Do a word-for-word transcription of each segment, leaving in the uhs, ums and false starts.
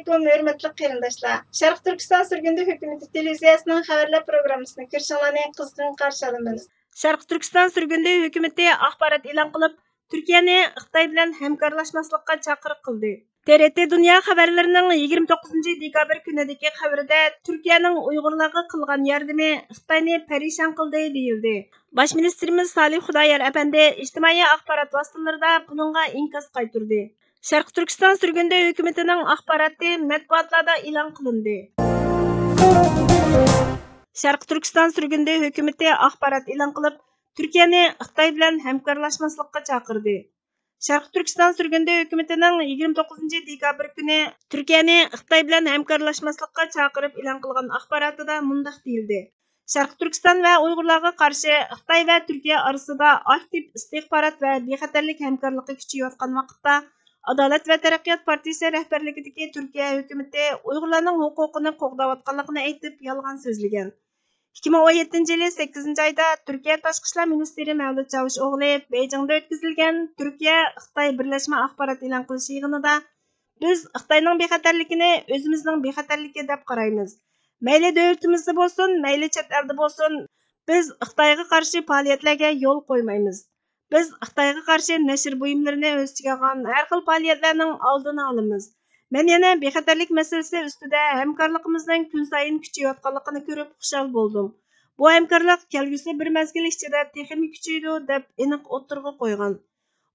ئەلەيكۇم، ھۆرمەتلىك قېرىنداشلار! شەرقىي تۈركىستان سۈرگۈندە ھۆكۈمىتى تېلېۋىزىيەسىنىڭ خەۋەرلەر پروگراممىسىنى كۆرۈشۈڭلارنى قىزغىن قارشى ئالىمىز. شەرقىي تۈركىستان سۈرگۈندە ھۆكۈمىتى ئاخبارات ئېلان قىلىپ، تۈركىيەنى خىتاي بىلەن ھەمكارلاشماسلىققا چاقىرىق قىلدى. تې رې تې دۇنيا خەۋەرلىرىنىڭ يىگىرمە توققۇزىنچى دېكابىر كۈنىدىكى خەۋىرىدە تۈركىيەنىڭ ئۇيغۇرلارغا قىلغان ياردىمى خىتاينى پەرىشان قىلدى دېيىلدى. باش مىنىستىرىمىز سالىھ خۇدايار ئەپەندى ئىجتىمائىي ئاخبارات ۋاسىتىلىرىدا بۇنىڭغا ئىنكاس قايتۇردى. شەرقىي تۈركىستان سۈرگۈندە ھۆكۈمىتىنىڭ ئاخباراتى مەتبۇئاتلاردا ئېلان قىلىندى. شەرقىي تۈركىستان سۈرگۈندە ھۆكۈمىتى ئاخبارات ئېلان قىلىپ، تۈركىيەنى خىتاي بىلەن ھەمكارلاشماسلىققا چاقىردى. شەرقىي تۈركىستان سۈرگۈندە ھۆكۈمىتىنىڭ يىگىرمە توققۇزىنچى دېكابىر كۈنى تۈركىيەنى خىتاي بىلەن ھەمكارلاشماسلىققا چاقىرىپ ئېلان قىلغان ئاخباراتىدا مۇنداق دېيىلدى: شەرقىي تۈركىستان ۋە ئۇيغۇرلارغا قارشى خىتاي ۋە تۈركىيە ئارىسىدا ئاكتىپ ئىستىخبارات ۋە بىخەتەرلىك ھەمكارلىقى كۈچىيىۋاتقان ۋاقىتتا، ئادالەت ۋە تەرەققىيات پارتىيىسى رەھبەرلىكىدىكى تۈركىيە ھۆكۈمىتى ئۇيغۇرلارنىڭ ھوقۇقىنى قوغداۋاتقانلىقىنى ئېيتىپ، يالغان سۆزلىگەن. ئىككى مىڭ ئون يەتتىنچى يىلى سەككىزىنچى ئايدا تۈركىيە تاشقى ئىشلار مىنىستىرى مەۋلۇت چاۋۇشئوغلى بېيجىڭدا ئۆتكۈزۈلگەن تۈركىيە خىتاي بىرلەشمە ئاخبارات ئېلان قىلىش يىغىنىدا، بىز خىتاينىڭ بىخەتەرلىكىنى ئۆزىمىزنىڭ بىخەتەرلىكى دەپ قارايمىز. مەيلى دۆلىتىمىزدە بولسۇن، مەيلى چەت ئەلدە بولسۇن، بىز خىتايغا قارشى پائالىيەتلەرگە يول قويمايمىز. بىز خىتايغا قارشى نەشر بۇيۇملىرىنى ئۆز ئىچىگە ئالغان ھەر خىل پائالىيەتلەرنىڭ ئالدىنى ئالىمىز. مەن يەنە بىخەتەرلىك مەسىلىسى ئۈستىدە ھەمكارلىقىمىزنىڭ كۈنسايىن كۈچىيىۋاتقانلىقىنى كۆرۈپ خۇشال بولدۇم. بۇ ھەمكارلىق كەلگۈسى بىر مەزگىل ئىچىدە تېخىمۇ كۈچىيىدۇ، دەپ ئېنىق ئوتتۇرىغا قويغان.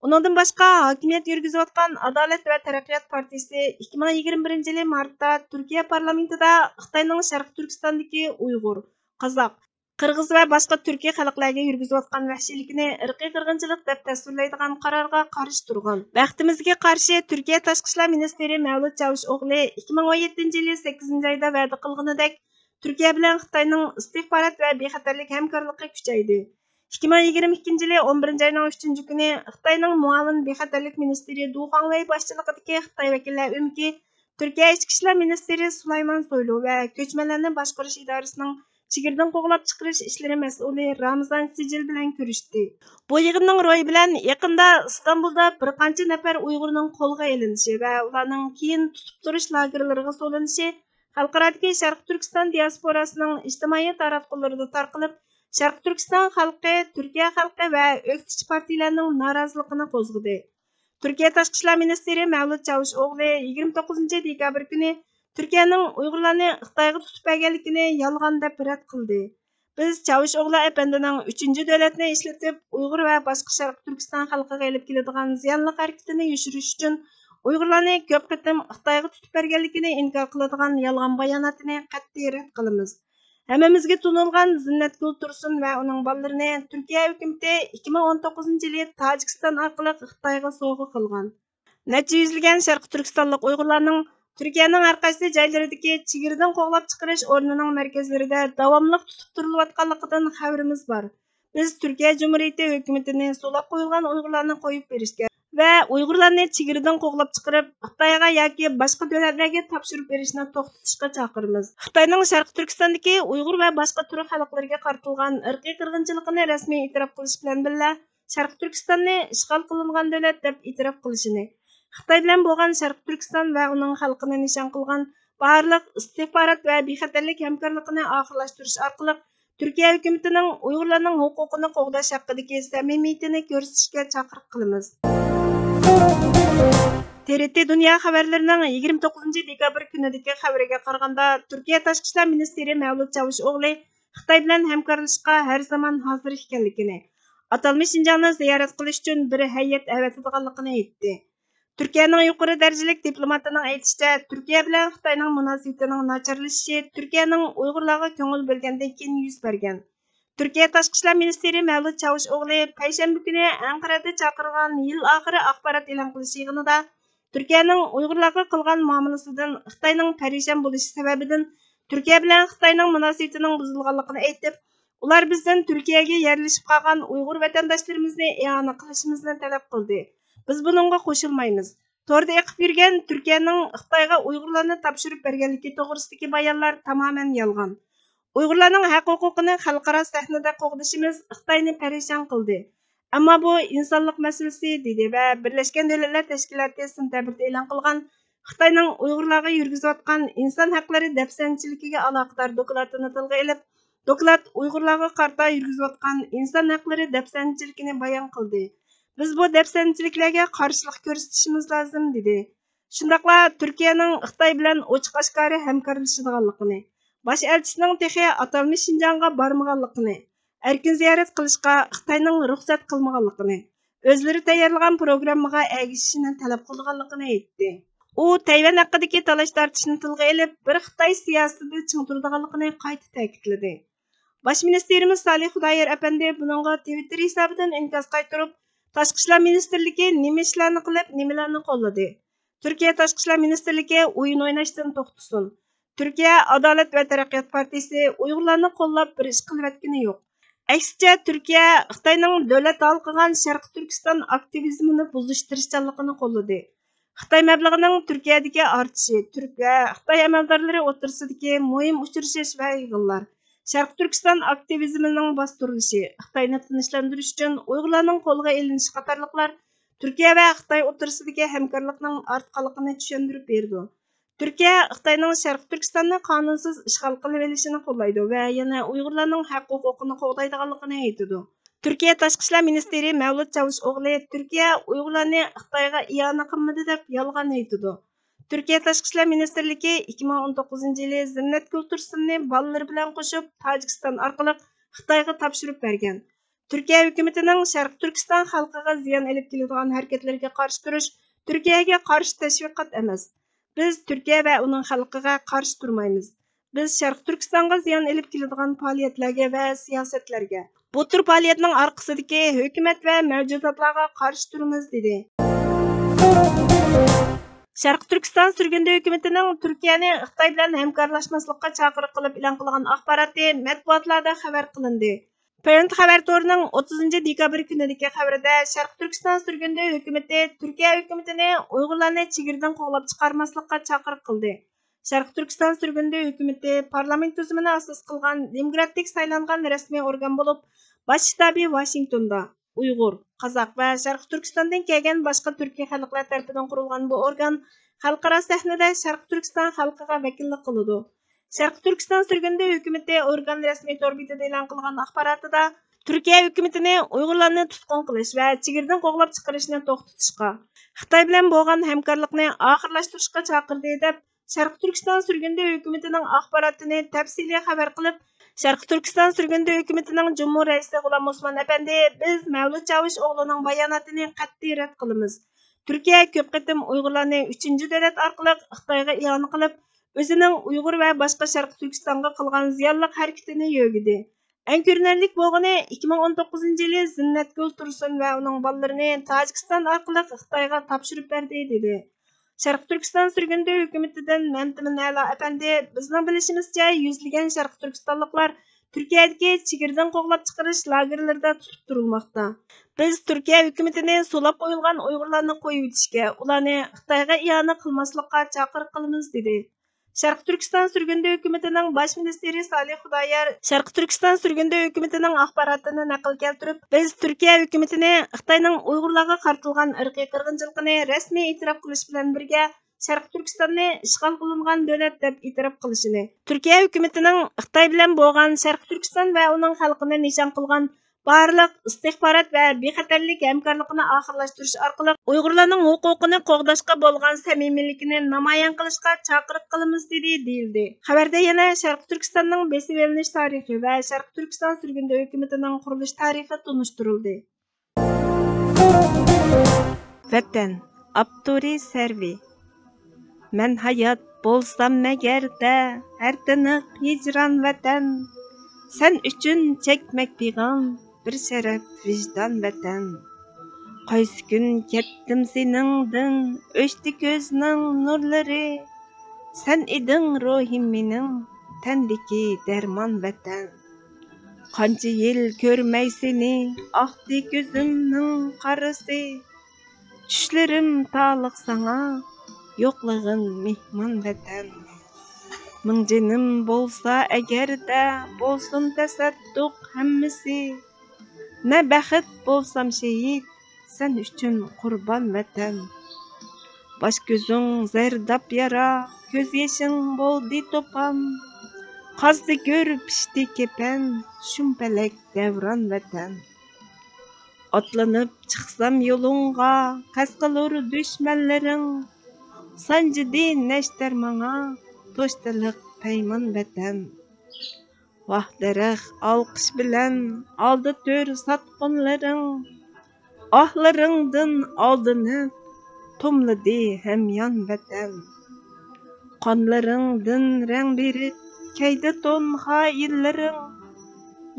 ئۇنىڭدىن باشقا، ھاكىمىيەت يۈرگۈزۈۋاتقان ئادالەت ۋە تەرەققىيات پارتىيىسى ئىككى مىڭ يىگىرمە بىرىنچى يىلى مارتتا تۈركىيە پارلامېنتىدا خىتاينىڭ شەرقىي تۈركىستاندىكى ئۇيغۇر، قازاق، قىرغىز ۋە باشقا تۈركىي خەلقلەرگە يۈرگۈزۈۋاتقان ۋەھشىيلىكىنى ئىرقىي قىرغىنچىلىق دەپ تەسۋىرلەيدىغان قارارغا قارشى تۇرغان. بەختىمىزگە قارشى، تۈركىيە تاشقى ئىشلار مىنىستىرى مەۋلۇت چاۋۇشئوغلى ئىككى مىڭ ئون يەتتىنچى يىلى سەككىزىنچى ئايدا ۋەدە قىلغىنىدەك، تۈركىيە بىلەن خىتاينىڭ ئىستىخبارات ۋە بىخەتەرلىك ھەمكارلىقى كۈچەيدى. ئىككى مىڭ يىگىرمە ئىككىنچى يىلى ئون بىرىنچى ئاينىڭ ئۈچىنچى كۈنى خىتاينىڭ مۇئاۋىن بىخەتەرلىك مىنىستىرى دۇ خۇاڭۋېي باشچىلىقىدىكى خىتاي ۋەكىللەر ئۆمىكى تۈركىيە ئىچكى ئىشلار مىنىستىرى سۇلايمان سويلۇ ۋە كۆچمەنلەرنى باشقۇرۇش ئىدارىسىنىڭ چېگرىدىن قوغلاپ چىقىرىش ئىشلىرى مەسئۇلى رامىزان سىجىل بىلەن كۆرۈشتى. بۇ يىغىننىڭ روھى بىلەن يېقىندا ئىستانبۇلدا بىر قانچە نەپەر ئۇيغۇرنىڭ قولغا ئېلىنىشى ۋە ئۇلارنىڭ كېيىن تۇتۇپ تۇرۇش لاگېرلىرىغا سولىنىشى خەلقئارادىكى شەرقىي تۈركىستان دىياسپوراسىنىڭ ئىجتىمائىي تاراتقۇلىرىدا تارقىلىپ، شەرقىي تۈركىستان خەلقى، تۈركىيە خەلقى ۋە ئۆكتىچى پارتىيىلەرنىڭ نارازىلىقىنى قوزغىدى. تۈركىيە تاشقى ئىشلار مىنىستىرى مەۋلۇت چاۋۇشئوغلى يىگىرمە توققۇزىنچى دېكابىر كۈنى تۈركىيەنىڭ ئۇيغۇرلارنى خىتايغا تۇتۇپ بەرگەنلىكىنى يالغان دەپ رەت قىلدى. بىز چاۋۇشئوغلى ئەپەندىنىڭ ئۈچىنچى دۆلەتنى ئىشلىتىپ، ئۇيغۇر ۋە باشقا شەرقىي تۈركىستان خەلقىگە ئېلىپ كېلىدىغان زىيانلىق ھەرىكىتىنى يوشۇرۇش ئۈچۈن ئۇيغۇرلارنى كۆپ قېتىم خىتايغا تۇتۇپ بەرگەنلىكىنى ئىنكار قىلىدىغان يالغان باياناتىنى قەتئىي رەت قىلىمىز. ھەممىمىزگە تونۇلغان زىننەتگۈل تۇرسۇن ۋە ئۇنىڭ بالىلىرىنى تۈركىيە ھۆكۈمىتى ئىككى مىڭ ئون توققۇزىنچى يىلى تاجىكىستان ئارقىلىق خىتايغا سوۋغا قىلغان. نەچچە يۈزلىگەن شەرقىي تۈركىستانلىق ئۇيغۇرلارنىڭ تۈركىيەنىڭ ھەر قايسى جايلىرىدىكى چېگرىدىن قوغلاپ چىقىرىش ئورنىنىڭ مەركەزلىرىدە داۋاملىق تۇتۇپ تۇرۇلۇۋاتقانلىقىدىن خەۋىرىمىز بار. بىز تۈركىيە جۇمھۇرىيىتى ھۆكۈمىتىنى سولاپ قويۇلغان ئۇيغۇرلارنى قويۇپ بېرىشكە ۋە ئۇيغۇرلارنى چېگرىدىن قوغلاپ چىقىرىپ، خىتايغا ياكى باشقا دۆلەتلەرگە تاپشۇرۇپ بېرىشنى توختىتىشقا چاقىرىمىز. خىتاينىڭ شەرقىي تۈركىستاندىكى ئۇيغۇر ۋە باشقا تۈرك خەلقلىرىگە قارىتىلغان ئىرقىي قىرغىنچىلىقىنى رەسمىي ئېتىراپ قىلىش بىلەن بىللە، شەرقىي تۈركىستاننى ئىشغال قىلىنغان دۆلەت دەپ ئېتىراپ قىلىشىنى، خىتاي بىلەن بولغان شەرقىي تۈركىستان ۋە ئۇنىڭ خەلقىنى نىشان قىلغان بارلىق ئىستىخبارات ۋە بىخەتەرلىك ھەمكارلىقىنى ئاخىرلاشتۇرۇش ئارقىلىق، تۈركىيە ھۆكۈمىتىنىڭ ئۇيغۇرلارنىڭ ھوقۇقىنى قوغداش ھەققىدىكى سەمىمىيىتىنى كۆرسىتىشكە چاقىرىق قىلىمىز. تې رې تې دۇنيا خەۋەرلىرىنىڭ يىگىرمە توققۇزىنچى دېكابىر كۈنىدىكى خەۋىرىگە قارىغاندا، تۈركىيە تاشقى ئىشلار مىنىستىرى مەۋلۇت چاۋۇشئوغلى خىتاي بىلەن ھەمكارلىشىشقا ھەر زامان ھازىر ئىكەنلىكىنى، ئاتالمىش شىنجاڭنى زىيارەت قىلىش ئۈچۈن بىر ھەيئەت ئەۋەتىدىغانلىقىنى ئېيتتى. تۈركىيەنىڭ يۇقىرى دەرىجىلىك دىپلوماتىنىڭ ئېيتىشىچە، تۈركىيە بىلەن خىتاينىڭ مۇناسىۋىتىنىڭ ناچارلىشىشى تۈركىيەنىڭ ئۇيغۇرلارغا كۆڭۈل بۆلگەندىن كېيىن يۈز بەرگەن. تۈركىيە تاشقى ئىشلار مىنىستىرى مەۋلۇت چاۋۇشئوغلى پەيشەنبە كۈنى ئەنقەرەدە چاقىرغان يىل ئاخىرى ئاخبارات ئېلان قىلىش يىغىنىدا، تۈركىيەنىڭ ئۇيغۇرلارغا قىلغان مۇئامىلىسىدىن، خىتاينىڭ پەرىشان بولۇشى سەۋەبىدىن تۈركىيە بىلەن خىتاينىڭ مۇناسىۋىتىنىڭ بۇزۇلغانلىقىنى ئېيتىپ، ئۇلار بىزدىن تۈركىيەگە يەرلىشىپ قالغان ئۇيغۇر ۋەتەنداشلىرىمىزنى ئىئانە قىلىشىمىزنى تەلەپ قىلدى. بىز بۇنىڭغا قوشۇلمايمىز. توردا ئېقىپ يۈرگەن تۈركىيەنىڭ خىتايغا ئۇيغۇرلارنى تاپشۇرۇپ بەرگەنلىكى توغرىسىدىكى بايانلار تامامەن يالغان. ئۇيغۇرلارنىڭ ھەق-ھوقۇقىنى خەلقئارا سەھنىدە قوغدىشىمىز خىتاينى پەرىشان قىلدى. ئەمما بۇ ئىنسانلىق مەسىلىسى، دېدى ۋە بىرلەشكەن دۆلەتلەر تەشكىلاتى سېنتەبىردە ئېلان قىلغان خىتاينىڭ ئۇيغۇرلارغا يۈرگۈزۈۋاتقان ئىنسان ھەقلىرى دەپسەندىچىلىكىگە ئالاقىدار دوكلاتىنى تىلغا ئېلىپ، دوكلات ئۇيغۇرلارغا قارىتا يۈرگۈزۈۋاتقان ئىنسان ھەقلىرى دەپسەندىچىلىكىنى بايان قىلدى. بىز بۇ دەپسەندىچىلىكلەرگە قارشىلىق كۆرسىتىشىمىز لازىم، دېدى. شۇنداقلا تۈركىيەنىڭ خىتاي بىلەن ئوچۇق ئاشكارا ھەمكارلىشىدىغانلىقىنى، باش ئەلچىسىنىڭ تېخى ئاتالمىش شىنجاڭغا بارمىغانلىقىنى، ئەركىن زىيارەت قىلىشقا خىتاينىڭ رۇخسەت قىلمىغانلىقىنى، ئۆزلىرى تەييارلىغان پروگراممىغا ئەگىشىشىنى تەلەپ قىلىدىغانلىقىنى ئېيتتى. ئۇ تەيۋەن ھەققىدىكى تالاش-تارتىشنى تىلغا ئېلىپ، بىر خىتاي سىياسىتىدە چىڭ تۇرىدىغانلىقىنى قايتا تەكىتلىدى. باش مىنىستىرىمىز سالىھ خۇدايار ئەپەندى بۇنىڭغا تىۋىتتېر ھېسابىدىن ئىنكاس قايتۇرۇپ، تاشقى ئىشلار مىنىستىرلىكى نېمە ئىشلارنى قىلىپ، نېمىلەرنى قوللىدى؟ تۈركىيە تاشقى ئىشلار مىنىستىرلىكى ئويۇن ئويناشتىن توختىسۇن. تۈركىيە ئادالەت ۋە تەرەققىيات پارتىيىسى ئۇيغۇرلارنى قوللاپ بىر ئىش قىلىۋەتكىنى يوق. ئەكسىچە، تۈركىيە خىتاينىڭ دۆلەت ھالقىغان شەرقىي تۈركىستان ئاكتىۋىزمىنى بۇزۇش تىرىشچانلىقىنى قوللىدى. خىتاي مەبلىغىنىڭ تۈركىيەدىكى ئارتىشى، تۈرك ۋە خىتاي ئەمەلدارلىرى ئوتتۇرىسىدىكى مۇھىم ئۇچرىشىش ۋە يىغىنلار، شەرقىي تۈركىستان ئاكتىۋىزمىنىڭ باستۇرۇلۇشى، خىتاينى تىنچلاندۇرۇش ئۈچۈن ئۇيغۇرلارنىڭ قولغا ئېلىنىشى قاتارلىقلار تۈركىيە ۋە خىتاي ئوتتۇرىسىدىكى ھەمكارلىقنىڭ ئارتقانلىقىنى چۈشەندۈرۈپ بېرىدۇ. تۈركىيە خىتاينىڭ شەرقىي تۈركىستاننى قانۇنسىز ئىشغال قىلىۋېلىشىنى قوللايدۇ ۋە يەنە ئۇيغۇرلارنىڭ ھەق ھوقۇقىنى قوغدايدىغانلىقىنى ئېيتىدۇ. تۈركىيە تاشقى ئىشلار مىنىستىرى مەۋلۇت چاۋۇشئوغلى تۈركىيە ئۇيغۇرلارنى خىتايغا ئىئانە قىلمىدى دەپ يالغان ئېيتىدۇ. تۈركىيە تاشقى ئىشلار مىنىستىرلىكى ئىككى مىڭ ئون توققۇزىنچى يىلى زىننەت گۈلتۇرسۇننى بالىلىرى بىلەن قوشۇپ تاجىكىستان ئارقىلىق خىتايغا تاپشۇرۇپ بەرگەن. تۈركىيە ھۆكۈمىتىنىڭ شەرقىي تۈركىستان خەلقىگە زىيان ئېلىپ كېلىدىغان ھەرىكەتلىرىگە قارشى تۇرۇش تۈركىيەگە قارشى تەشۋىقات ئەمەس. بىز تۈركىيە ۋە ئۇنىڭ خەلقىگە قارشى تۇرمايمىز. بىز شەرقىي تۈركىستانغا زىيان ئېلىپ كېلىدىغان پائالىيەتلەرگە ۋە سىياسەتلەرگە، بۇ تۈر پائالىيەتنىڭ ئارقىسىدىكى ھۆكۈمەت ۋە مەۋجۇداتلارغا قارشى تۇرىمىز، دېدى. شەرقىي تۈركىستان سۈرگۈندە ھۆكۈمىتىنىڭ تۈركىيەنى خىتاي بىلەن ھەمكارلاشماسلىققا چاقىرىق قىلىپ ئېلان قىلغان ئاخباراتى مەتبۇئاتلاردا خەۋەر قىلىندى. پرېنت خەۋەر تورىنىڭ ئوتتۇزىنچى دېكابىر كۈنىدىكى خەۋىرىدە، شەرقىي تۈركىستان سۈرگۈندە ھۆكۈمىتى تۈركىيە ھۆكۈمىتىنى ئۇيغۇرلارنى چېگرىدىن قوغلاپ چىقارماسلىققا چاقىرىق قىلدى. شەرقىي تۈركىستان سۈرگۈندە ھۆكۈمىتى پارلامېنت تۈزۈمىنى ئاساس قىلغان دېموكراتىك سايلانغان رەسمىي ئورگان بولۇپ، باش شتابى ۋاشىنگتوندا. ئۇيغۇر، قازاق ۋە شەرقىي تۈركىستاندىن كەلگەن باشقا تۈركىي خەلقلەر تەرىپىدىن قۇرۇلغان بۇ ئورگان خەلقئارا سەھنىدە شەرقىي تۈركىستان خەلقىگە ۋەكىللىك قىلىدۇ. شەرقىي تۈركىستان سۈرگۈندە ھۆكۈمىتى ئورگان رەسمىي تور بېتىدە ئېلان قىلغان ئاخباراتىدا، تۈركىيە ھۆكۈمىتىنى ئۇيغۇرلارنى تۇتقۇن قىلىش ۋە چېگرىدىن قوغلاپ چىقىرىشنى توختىتىشقا، خىتاي بىلەن بولغان ھەمكارلىقنى ئاخىرلاشتۇرۇشقا چاقىردى، دەپ شەرقىي تۈركىستان سۈرگۈندە ھۆكۈمىتىنىڭ ئاخباراتىنى تەپسىلىي خەۋەر قىلىپ، شەرقىي تۈركىستان سۈرگۈندە ھۆكۈمىتىنىڭ جۇمھۇر رەئىسى غۇلام ئوسمان ئەپەندى، بىز مەۋلۇت چاۋۇشئوغلۇنىڭ باياناتىنى قەتئىي رەت قىلىمىز. تۈركىيە كۆپ قېتىم ئۇيغۇرلارنى ئۈچىنچى دۆلەت ئارقىلىق خىتايغا ئىئانە قىلىپ، ئۆزىنىڭ ئۇيغۇر ۋە باشقا شەرقىي تۈركىستانغا قىلغان زىيانلىق ھەرىكىتىنى يۆگىدى. ئەڭ كۆرۈنەرلىك بولغىنى، ئىككى مىڭ ئون توققۇزىنچى يىلى زىننەتگۈل تۇرسۇن ۋە ئۇنىڭ بالىلىرىنى تاجىكىستان ئارقىلىق خىتايغا تاپشۇرۇپ بەردى، دېدى. شەرقىي تۈركىستان سۈرگۈندە ھۆكۈمىتىدىن مەمتىمىن ئەلا ئەپەندى، بىزنىڭ بىلىشىمىزچە، يۈزلىگەن شەرقىي تۈركىستانلىقلار تۈركىيەدىكى چېگرىدىن قوغلاپ چىقىرىش لاگېرلىرىدا تۇتۇپ تۇرۇلماقتا. بىز تۈركىيە ھۆكۈمىتىنى سولاپ قويۇلغان ئۇيغۇرلارنى قويۇۋېتىشكە، ئۇلارنى خىتايغا ئىئانە قىلماسلىققا چاقىرىق قىلىمىز، دېدى. شەرقىي تۈركىستان سۈرگۈندە ھۆكۈمىتىنىڭ باش مىنىستىرى سالىھ خۇدايار شەرقىي تۈركىستان سۈرگۈندە ھۆكۈمىتىنىڭ ئاخباراتىنى نەقىل كەلتۈرۈپ، بىز تۈركىيە ھۆكۈمىتىنى خىتاينىڭ ئۇيغۇرلارغا قارىتىلغان ئىرقىي قىرغىنچىلىقىنى رەسمىي ئېتىراپ قىلىش بىلەن بىرگە، شەرقىي تۈركىستاننى ئىشغال قىلىنغان دۆلەت دەپ ئېتىراپ قىلىشىنى، تۈركىيە ھۆكۈمىتىنىڭ خىتاي بىلەن بولغان شەرقىي تۈركىستان ۋە ئۇنىڭ خەلقىنى نىشان قىلغان بارلىق ئىستىخبارات ۋە بىخەتەرلىك ھەمكارلىقىنى ئاخىرلاشتۇرۇش ئارقىلىق ئۇيغۇرلارنىڭ ھوقۇقىنى قوغداشقا بولغان سەمىمىيلىكىنى نامايان قىلىشقا چاقىرىق قىلىمىز، دېدى، دېيىلدى. خەۋەردە يەنە شەرقىي تۈركىستاننىڭ بېسىۋېلىنىش تارىخى ۋە شەرقىي تۈركىستان سۈرگۈندە ھۆكۈمىتىنىڭ قۇرۇلۇش تارىخى تونۇشتۇرۇلدى. ۋەتەن، ئاپتورى سەرۋى. مەن ھايات بولسام ئەگەردە، ھەر تىنىق ھىجران ۋەتەن، سەن ئۈچۈن چەكمەك پىغان، بىر شەرەپ ۋىجدان ۋەتەن. قايسى كۈن كەتتىم سېنىڭدىن، ئۆچتى كۆزنىڭ نۇرلىرى، سەن ئىدىڭ روھىم مېنىڭ، تەندىكى دەرمان ۋەتەن. قانچە يىل كۆرمەي سېنى، ئاقتى كۆزۈمنىڭ قارىسى. چۈشلىرىم تالىق ساڭا، يوقلىغىن مېھمان ۋەتەن. مىڭ جېنىم بولسا ئەگەردە، بولسۇن تەسەددۇق ھەممىسى. نە بەخت بولسام شېھىت، سەن ئۈچۈن قۇربان ۋەتەن. باش كۆزۈڭ زەرداب يارا، كۆز يېشىڭ بولدى توپان. قازدى گۆر، پىشتى كېپەن، شۇمپەلەك دەۋران ۋەتەن. ئاتلىنىپ چىقسام يولۇڭغا، قەست قىلۇر دۈشمەنلىرىڭ. سانجىدى نەشتەر ماڭا، توشتىلىق پەيمان ۋەتەن. ۋاھ دەرەخ ئالقىش بىلەن، ئالدى تۈر ساتقۇنلىرىڭ. ئاھلىرىڭدىن ئالدىنىپ، توملىدى ھەميان ۋەتەن. قانلىرىڭدىن رەڭ بېرىپ، كەيدى تون خائىنلىرىڭ.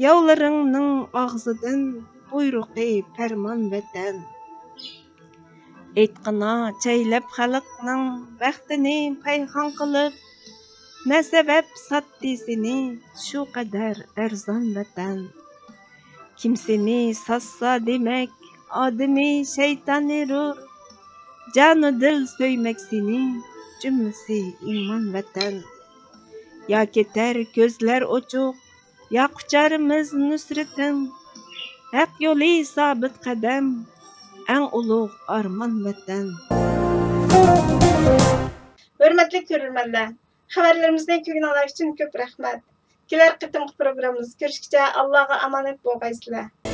ياۋلىرىڭنىڭ ئاغزىدىن بۇيرۇقى پەرمان ۋەتەن. ئېيتقىنا چەيلەپ خەلقنىڭ بەختىنى پايخان قىلىپ، نە سەۋەب ساتتى سېنى شۇ قەدەر ئەرزان ۋەتەن؟ كىم سېنى ساتسا دېمەك، ئادىمى شەيتانىدۇر. جانۇ دىل سۆيمەك سېنى، جۈملىسى ئىمان ۋەتەن. يا كېتەر كۆزلەر ئوچۇق، يا قۇچارىمىز نۇسرىتىڭ. ھەق يولى سابىت قەدەم، ئەڭ ئۇلۇغ ئارمان ۋەتەن. ھۆرمەتلىك كۆرۈرمەنلەر، خەۋەرلىرىمىزنى كۆرگىنىڭلار ئۈچۈن كۆپ رەھمەت. كېلەر قېتىمقى پروگراممىمىزدا كۆرۈشكىچە ئاللاغا ئامانەت بولغايسىلەر.